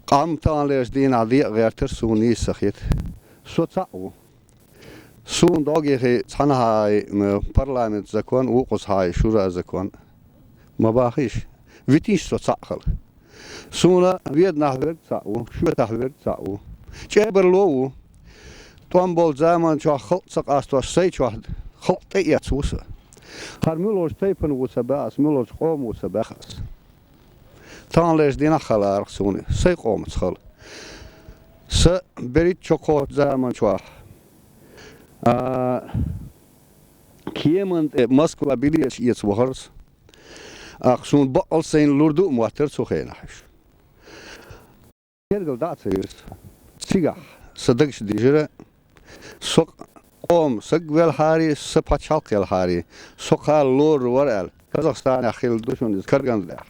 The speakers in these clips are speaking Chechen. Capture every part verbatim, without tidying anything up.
Къам таханлерчу дийнахь декъа гӀертара суна нийса ца хета. Со цхьаъ ву. Суна дӀогӀехи цхьанахьа а парламент закон, вукхузахьа а шура закон. Ма бахийша, витийша со цхьаъ хила. Суна веданахь верг цхьаъ ву, шоьтахь верг цхьаъ ву. ЧӀебарло а ву. ТӀом болчу заман чохь халкъ ца къастош, сайн чохь халкъ тӀеэцна ву сан. ХӀара муьлхачу тайпана ву ца баьхьа ас, муьлхачу къома ву ца баьхьа ас. Таханлерчу дийнахь а хала арахь суна сайн къомаца хала. Сан берхӀитта чокхочу заман чохь, а, кеман тӀе Москва билеташ эца вахара сан. ТӀаккха суна баккъал сайна лур ду а моттара цу хенахь уьш. Гергара дӀа а ца вира со. Цигахь сан дагаш дижира, со къоман саг велхьара, сан пачхьалкх елхьара, со кхана лорур вара аьлла. Казахстанехь хилла ду шуна иза, Карагандахь.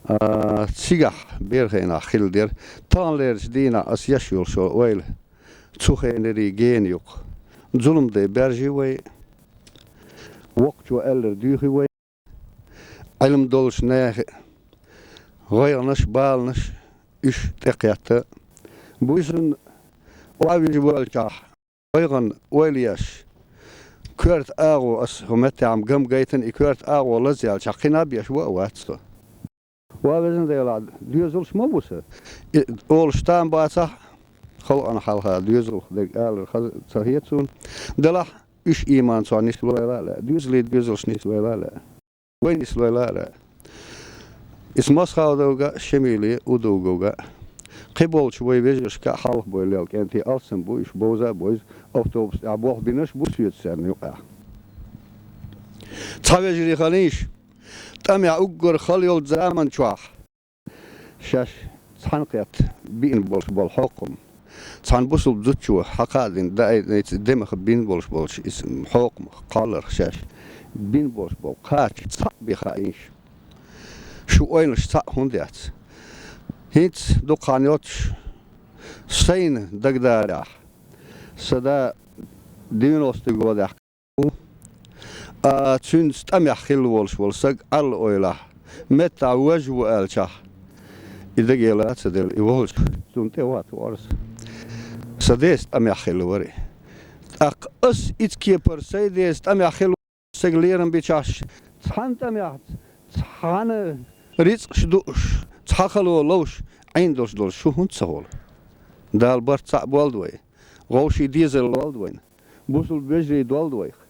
А, цигахь бер хенахь хилла дера. Таханлерчу дийнахь ас еш йолу шо ойла цу хенарий гена ю-кх. Зулам дан баьржи вай, воккхачо аьлларг дуьйхи вай. Ӏилма долчу нехан гӀайгӀанаш, баланаш уьш тӀекхетта. Буьйсанна охьавижа воьлчахь, гӀайгӀанна ойла еш, коьрта агӀо, ас хӀун меттехь-м гам гайтина, и коьрта агӀо лазъяьлчахь, кхин а беш ван а вац со. Ва везан Дела, доьзалш ма ву сан. И олуш там бацахь, халкъана хьалха доьзалх дерг алар хаза ца хета суна. Делахь, уьш ийманца нисвала а лаьа, доьзале доьзалш нисвала а лаьа. Вай нисвала а лаьа. Иза Масхаудовга а, Шемиле а, Удовговга а. Кхиболчу вай вежаршка а хьалха бой лел кӀентий алсам бу, уьш бовза а бовза, автобус тӀехь болх бинарш а бу соьца царна юкъахь. Цхьа вежарий хилийша, тӀамехь уггар хала йолчу заман чохь шаьш цхьаьнакхетта биъна болуш болу хьокхам, цхьана бусулба зудчо хьакха а дина, даийтинийца демах бина болуш болчу иза хьокхамах кхолларх шаьш бина болуш болу кхача цхьаъ бен хаийша. Шу ойланаш цхьаъ хӀунда яц? ХӀинца дукха хан йоцуш сайна дагадалехь, сан да девяностый годехь ву. А, цуьнца тӀамехь хилла волуш волу саг Ӏалла ойлахь, меттахь вож ву аьллачахь, и даге лаца а делла, и волчу цунна тӀе ватта вара сан. Сан деца тӀамехь хилла вара и. ТӀаккха ас ица кепара сайн деца тӀамехь хилла волу саг лерам бичахь, цхьана тӀамехь, цхьана рицкъаш дууш, цхьа хало ловш, Ӏийна долуш долуш шу хӀунда ца хуьлу? Дала барт цхьаъ болду вай. Вовшийн дезар лолда вайна. Бусулба вежарий долда вайх.